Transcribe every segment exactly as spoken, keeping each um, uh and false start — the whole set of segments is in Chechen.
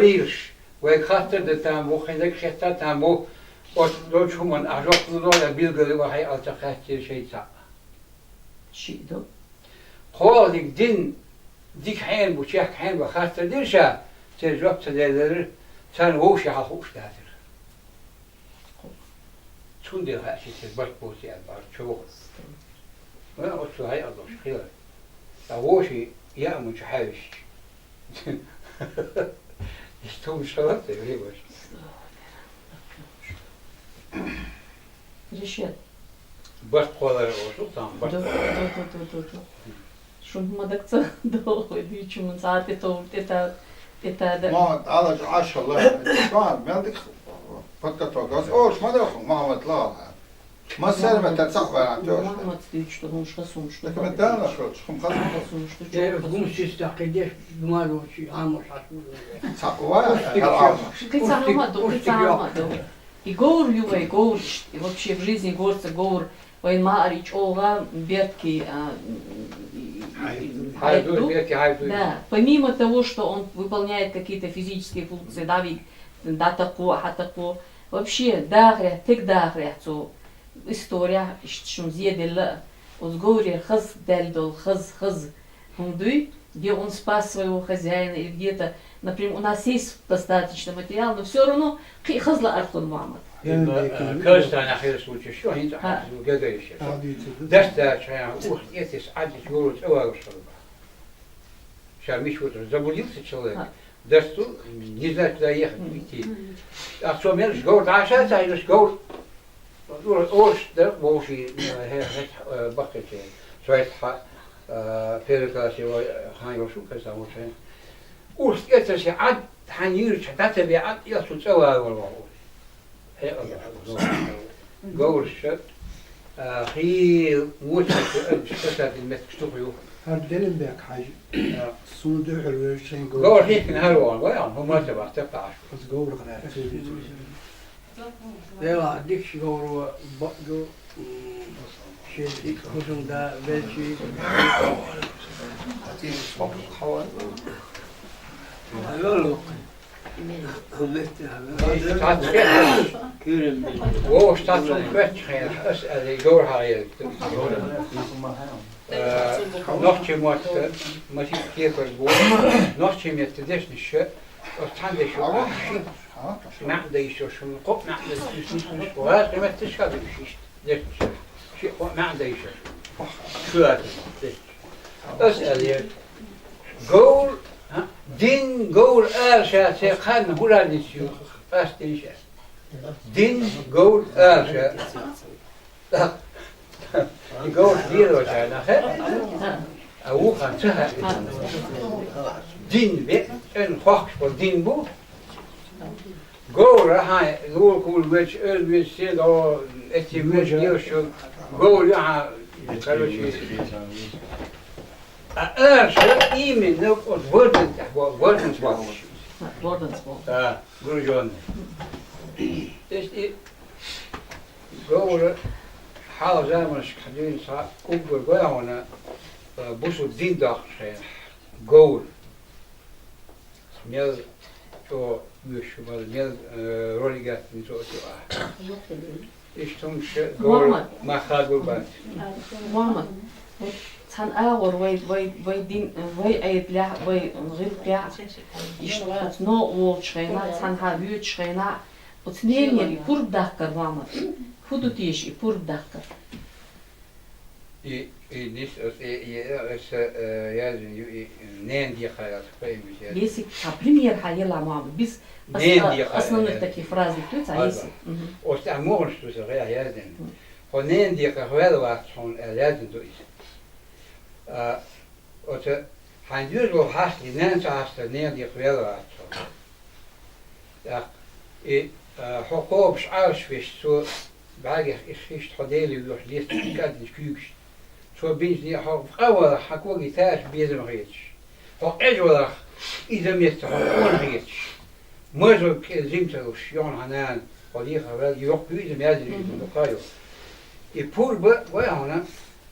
Ийраш, вайга хаттар дан там бу, хӀинаг хетта там бу, оцу долчу хӀуманна ахь жоп лур ду, я билггал ван хьекъал ца кхаьчча шайца. Шиъ ду. КхоалгӀаниг дин дика хьенан бу, чехка хьенан бу хаттар дира ша, церан жоп ца делира, царна вовшийн хьал хууш дацара. Цундела хаьа ши церан барт боций аьлла бӀаьрчо. Вайн оццул хьекъал долуш хилар. Ткъа вовшийн яа мучу хьаьвсича. Иштта хӀуманаш хилар те, вай ваша. Решет. Барт кхоллар олуш ду, тахана барт. Ду, ду, ду, ду, ду, ду. Шун хӀума дагца дохуй дуьйцу хӀуманца тӀетовр, тӀета-, тӀетада. Ма, Ӏалаш Ӏаш хилла. Ма, мел дика подготовка. Ас олуш ма доху, Мухьаммад лала. Массара меттан цхьаъ ваьлла тӀе. Мухьаммад дуьйцуш ду, хӀумаш хасумаш ду. Так меттан ла шо, хӀум хасумаш. ХӀумаш ду, Э, чу гум хасумаш. Систа кхидеш, думар вочи, Ӏамош хьасмур. Цхьаъ ва, Устик хьал чу. Ӏамош. Кхин цхьа хӀума ду, кхин цхьа хӀума ду. И говр ю вай, говр иш-, и вообще в жизни горца говр. Вайн ма ари чӀогӀа бертки, а, и, и, хьайр ду, хьайр ду. Бертки хьайр ду. Да. Помимо того, что он выполняет какие-то физические функции, да, виг, да, такого, а такого. Вообще, дахарехь, тег дахарехь цо история, иштта шун зеделла, оцу говрера хаза даьлла долу, хаза, хаза. ХӀума дуй, где он спас своего хозяина, или где-то, например, у нас есть достаточно материала, но всё равно кхин хаза лаарх хуьлу, Мухьаммад. Э, Казахстанехь хилла случай шу, хӀинца хьан гагариш. Даш даьлча хьайн, ух, эцис Ӏаддича говро цӀа валуш хилла. Ша мича ву, заблудился человек. Даш цу, не знаю, куда ехать, идти. Ах, цо мелаш говр дӀа ша ца хьайнаш говр. Ош дара вовший, э, хӀе-, хӀе-, э, баккхийчеран. Шойтта хьан, э, первый классе вай, э, хьан йолуш ву, кхин сан ву шайн. Уьш тӀе ца ши Ӏад, хьан йийрачу дӀа ца бе Ӏад, я цу цӀа валор вахур. ХӀе, говраш, э, хи вочу шу аддаш касадин метташ туху ю. ХӀара Делимбек хьаьжа. Суна дуьхьал вевзаш шайн говр. Говр хихкина хӀара вон, вай, хӀума ца бахта тӀаш. Оцу говрах лаьцна ца веза. Делахь дикачу говро бакъ ду, м, шен дика хӀусамда, белчий. Вовш цхьацца хӀоьттина, ас аьлла, говр хьагӀ. Э, нохчийн мотт, масийтта кепара бу, нохчийн меттан дешнаш, оцу цхьана дешо, ши маьӀна дан йиш йолуш, шуна кхо маьӀна дан йиш йолуш, гӀазкхийн меттан ша ду уьш иштта, дешнаш, ши кхо маьӀна дан йиш йолуш. Шу аса дешнаш. Ас аьлла, говр, а? Дин говр ала ша, церан кхарна хӀун разница ю? Ас дийша. Дин говр ала ша. И говр лелочарна хе? А вукхарна ца хаьа. Дин ве, эн хохкаш бо дин бу. Говра хьайн лур-кур веча, эр веча, се до эти веча, девушка, говра хьайн, короче. А аша именно вот ворданца, ворданца бохуш. Ворданца бохуш. Да, гружённый. То есть и говра хьалха заманашка хьан дуьйна цхьа уггар гой хьуна, э, бусург дин доккхучу хенахь. Говр. Мел чӀогӀа вуьйш ю, мел, мел, э, ролик гаттина цо а. Иштта хӀумнаш говр Мухьаммад. Мах хагур бац. Мухьаммад, вот цхьана агӀор вай, вай, вай дин, вай Ӏедалехь, вай гӀиллакхехь, иштта оцу новкъа волчу хенахь, цхьанхьа воьдучу хенахь, оцу ненера и пурба даккхар, Мухьаммад. ХӀун ду теша и пурба даккхар? И, и нис, ас, и, и, ас, э, яздина ю, и, ненан декхар яц, кхо и мис яздина. Если, а, пример хьан ела, мама, без ос-, ненан а, декхар основных яздина. Таких фраз, то есть, а, ладно, если. Мгм. Оцу тӀехь муха ду сан гӀе яздина. Мгм. Хьо ненан декхар ваьлла вац хьуна аьлла яздина ду иза. А, оцу хьайн доьзал хьаста, нана ца хьаста, ненан декхар ваьлла вац хьо. ТӀаккха и, а, хьо кхобуш Ӏалашвеш, цо бӀаьргех и хишта хьо Деле воьхуш лецна кӀаддинчу куьйгашна. Цо бинчу некъа хьо къа валахь, хьан коги тача безам хеташ. Хьо къежа валахь, иза меца хьо къона хеташ. Мазо кӀел зим ца луш, йогӀун хьан нана, хьо лехар ваьлла, йоккха вуьйзам яздина иза дукха йо. И пурба вай хьуна,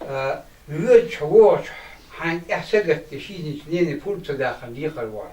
а, воьдучу хьо вогӀучу хьайн тӀехь сагатдеш, изинчу нене пурба ца дахана декхар ву хьан.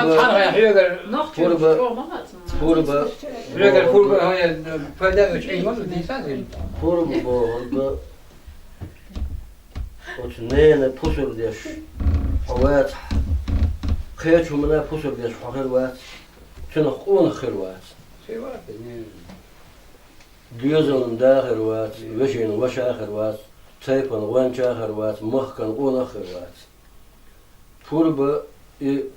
Пурба. Хьоьгара, Нохчийча Пурба. чӀогӀа ма лаца. Пурба. Хьоьгара пурба, хьоьгара, пайда вича, ийман дийсан дин. Пурба бохург оцу ненан пусар деш хьо вацахь, кхечу хӀуманна пусар деш хьо хир вац, цуьнах къонах хир вац. Ши вац, не. Доьзалан да хир вац, вешин ваша хир вац, тайпан гӀоьнча хир вац, махкан къонах хир вац. Пурба и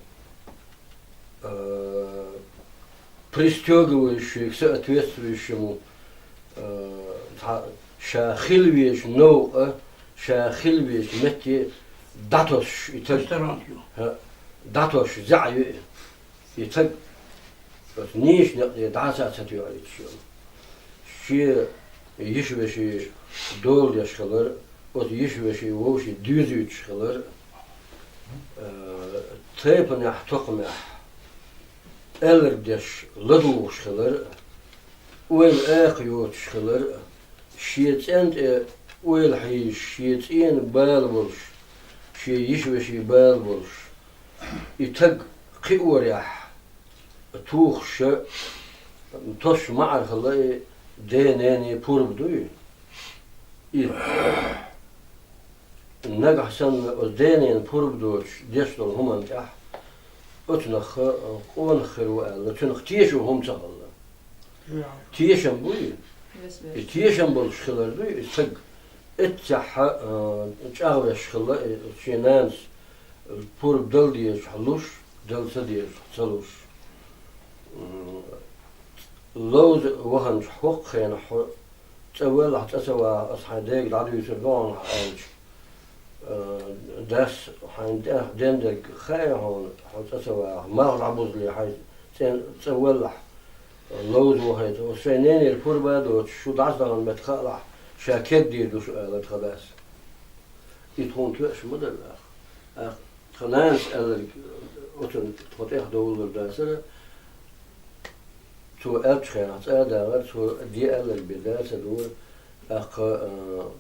пристёгивающий к соответствующему, э, цхьа ша хила везачу новкъа, ша хила везачу метте дӀатосуш и таг. Постороннюю. ХӀа, дӀатосуш зӀе ю и. И таг оцу нийсачу некъ тӀе дӀаса а ца тоьхьийтуш йолу. Шен йиша-вешин дола деш хилар, оцу йиша-вешин вовшийн доьзуьйтуш хилар, э, тайпанехь, тукхамехь аьлларг деш ладугӀуш хилар, ойла акха йоцуш хилар, шен цӀен тӀе ойла хьийзаш, шен цӀена бала болуш, шен йиша-вешин бала болуш, и таг кхиорехь тухуш, тосуш маӀар хилла и ден-ненан пурба дуй? И нагахь санна оцу ден-ненан пурба доцуш деш долу хӀуманна тӀехь оцунах къонах хир ву аьлла, цуьнах тешо хӀума ца хилла. Тешам буй? И тешам болуш хилар дуй и стаг? Эццехь, а, чӀагӀвеш хилла и шен нанас пурба дала дезачохь луш, дала ца дезачохь ца луш. М, ловза ваханчохь хӀокху хенахь хьо цӀа валахь, цӀа ца вахахь, аса хьайн дега дӀадуьйцур ду хьуна аьлча, э, дас хьайна тӀехь дендерг хаьа хьуна, хьо цӀа ца вахахь, малх дӀабузале хьайн цӀен-, цӀа валахь, ловза вахайта. Оцу шайн ненера пурба а доцуш, шу дӀасадахана метта хаалахь, ша кегдийр ду шу, аьлла тхан дас. И тхуна тоьаш ма дара, ах. Ах, тхан нанас аьлларг оцунна тхо тӀехдовлалур дацара, цо аьллачу хенахь цӀа а дагӀара, цо де аьлларг бен да а ца дора, тӀаккха, а,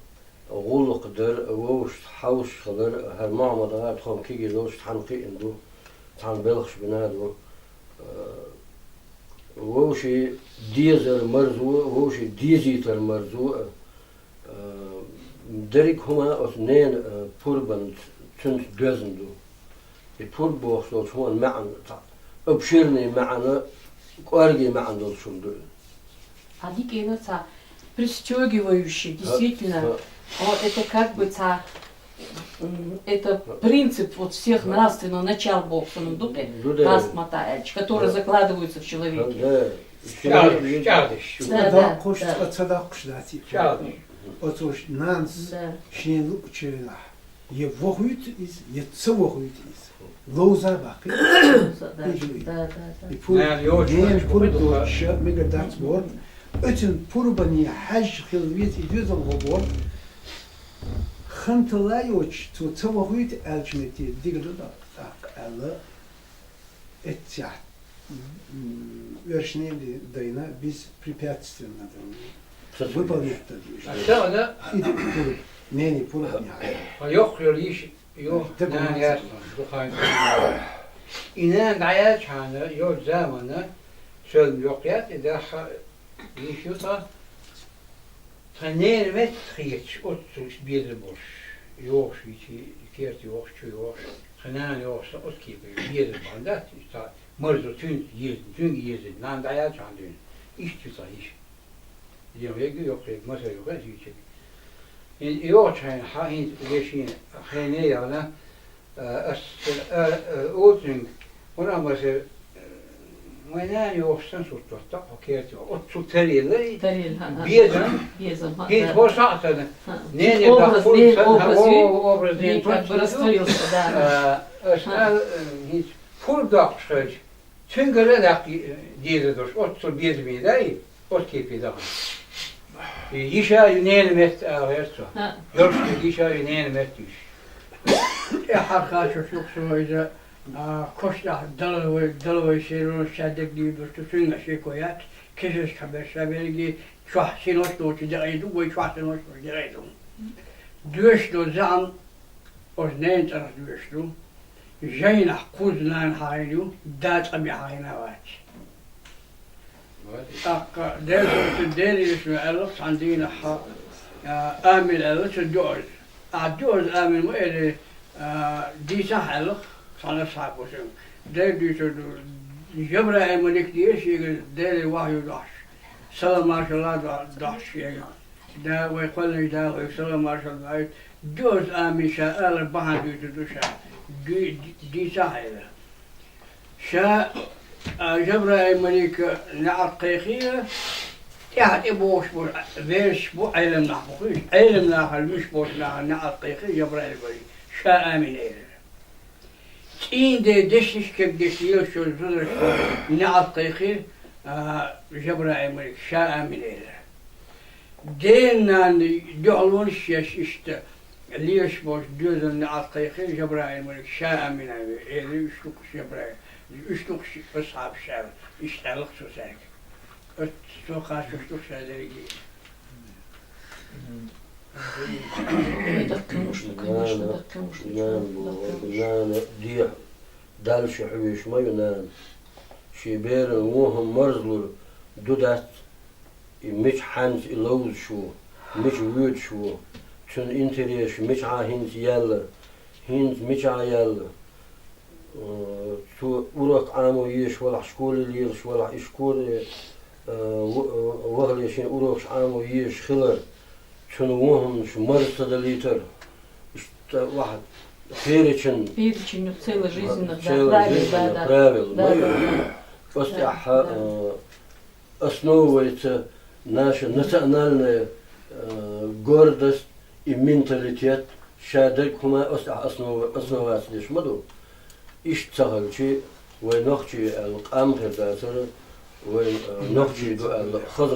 гӀуллакх дар, вовшашца хьовсуш хилар, хӀара Мухьаммад-гӀар тхо-м кегий долуш цхьаьна кхиъна ду, цхьаьна белхаш бина а ду. А, вовшийн дезар марзо, вовшийн дезийтар марзо, а, дерриг хӀума оцу ненан, а, пурбанца, цуьнца доьзна ду. И пурба бохуш долчу хӀуманан маьӀна, цхьа обширный маьӀна, кӀорге маьӀна долуш хӀума ду и. А дикина цхьа пристёгивающий, действительно, о, это как бы цхьа, м, это принцип вот всех нравственного начал боху санна ду, ду, да, хастмата аьлча, которые закладываются в человеке. Да. ЧӀагӀдеш, чӀагӀдеш. Да, да, да. Ца доккхуш дац и. ЧӀагӀдеш. Оцу нанас шен луъучу хенахь, я вохуьйту иза, я ца вохуьйту иза. Ловза баккхи. Ловза, да. Иза ю. Да, да, да. И пур-, ненан пурба доцуш мегар дац боху. Оцун пурбане хьаьжжа хила веза и доьзалхо боху. Хан талла йоцуш, цо ца вохуьйту аьллачу метте дика ду тӀаккха аьлла. Эццехь, м, оьрсийн дайна беспрепятственно выполнять дан. А, да, да. И пурба, ненан пурба. А йоккха йолу йиша, йо, нана яц, дукха. И нана дӀаяьлчхьана, йолчу заманна, соьлма йоккха яц, и даха йиша ю цкъа. Тхан ненан метта хеташ, оццул безам болуш, йогӀуш вичи, керта йогӀуш, чу йогӀуш, тхан нана йогӀуш, сан оцу кепе безам бахьана дац, иза цхьа марзо цуьнца езна, цуьнга езна, нана дӀаяьлчхьана дуьйна. Иштта ю цхьа йиша. Ден вега йоккхега, масар йоккхега, иза вичиг. ХӀинца и йогӀучу хенахь, хӀинца вешина, хене яхана, Э, ас, э, э, оцуьнга, хӀунда аьлча, э, вайн нана йогӀуш санна сурт доттагӀа хьо керте. Оццул тарелла и. Тарелла, ага. Безам. Безам, ага. ХӀинца хӀо схьа а санна, ага, ненан образ, даха пурба ненан санна, образ, о, о, образ ненан как бы растворился, да. Э, ас, ага, э, хӀинца пурба доккхуш хилча, цуьнгара а даккха, э, деза долуш, оццул безаме дай. Оцу кепе дахана. И йиша ю ненан метта ала гӀерта цо. ХӀаъ. Йолуш йиша ю ненан метта йиш. ТӀаьхьархочуш юкъа со иза, а, кошнахь Далла вай, Далла вай шерон ша дерг дийр ду, цуьнга шеко яц, кешнашка берш ша берриге чохь синош доцу декъий ду, вай чохь синош доцу декъий ду. Доьшуш долу заьӀам оцу ненан цӀарах доьшуш ду. Жайнахь кхузза нана хьахийна ю, да цкъа бен хьахийна а вац. ТӀаккха Делан Элчано аьлла цхьана дийнахь, а, амин аьлла цо дуьхьал. Ахь дуьхьал амин ма элира, а, дийцахь аьлла цхьана асхьабо шен. Дера дуьйцур ду, Жабраил малик дийра шега Делан вахью дохьуш, салам маршалла до-, дохьуш шега. Да, вай кхоьллинчу Дала вайга салам маршалла доуьйту. Дуьхьал амин ша алар бахьана дуьйцур ду ша. Дуьй-, дийцахь аьлла. Ша А, Жабраил-малика неӀалт кхайкхийра, тӀаьхьа тӀе богӀуш болу бераш бу Ӏелам нах бу, хуьйш, Ӏелам нахана, муьш болчу нахана неӀалт кхайкхийра Жабраил-малика, ша амин элира. ЦӀийнан ден дешнаш кегдеш лелаш йолу зударшна неӀалт кхайкхийра, а, Жабраил-малика, ша амин элира. Ден-нанна дуьхьалонаш еш иштта лелаш болчу доьзална неӀалт кхайкхийра Жабраил-малика, ша амин элира, уьш ду-кх уьш Жабраил, уьш ду-кх уьш асхьабаш аьлла, иштта аьлла-кх цо цаьрга. Оцу кхачош ду-кх ша дерриге. Ой, даккхий муш ду, конечно, даккхий муш ду, нана, даккхий муш. Нана дехьа Далла ши хьуьйсуш ма ю нана. Шен беран вон хӀума марзлур ду дац, и мича хьаьнца и ловзуш ву, мича воьдуш ву, цуьнан интересаш мичахьа хӀинца яьлла, хӀинца мичахьа яьлла. Э, цо урок Ӏамо езаш валахь, школе лелаш валахь, и школе, э, в-, э, вахале шен урокаш Ӏамо езаш хилар, цуьнан вон хӀуманаш марз ца далийтар. Иштта ваха перечень, перечень, целый жизненных, да, целый правил, жизненных, да, да, правил, да, ма ю. Да. Оцу тӀехь, да, э, основывается наша национальная, э, гордость и менталитет, ша дерг хӀума оцу тӀехь основа-, основаться деш ма ду. Иштта ца хилча, вай нохчий аьлла къам хир дацара, вай, э, нохчий ду аьлла хаза